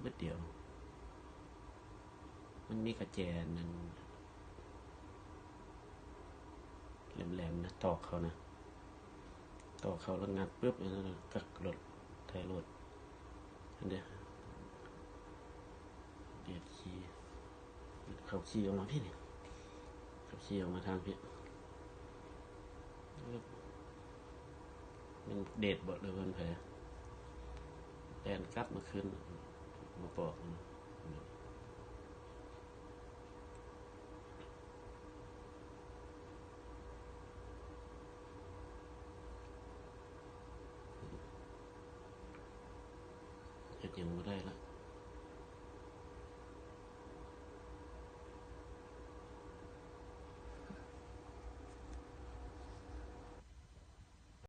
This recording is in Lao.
ບາດດຽວ ມັນມີກະແຈອັນນັ້ນ ແຫຼມໆນະ ຕອກເຂົ້ານະ ຕອກເຂົ້າແລ້ວງັດປຶບ ອັນນັ້ນນະ ກັກໂລດ ໄທໂລດ ອັນເດ ເດດຄີ ເຂົ້າຄີອອກມາພີ້ນີ້ ເຂົ້າຄີອອກມາທາງພີ້ ແມ່ນເດດບໍ່ ຫຼືເພິ່ນໃຜ ແລ່ນກັບມາຄືນ ມາບອກ ເຮັດຫຍັງບໍ່ໄດ້ລະ.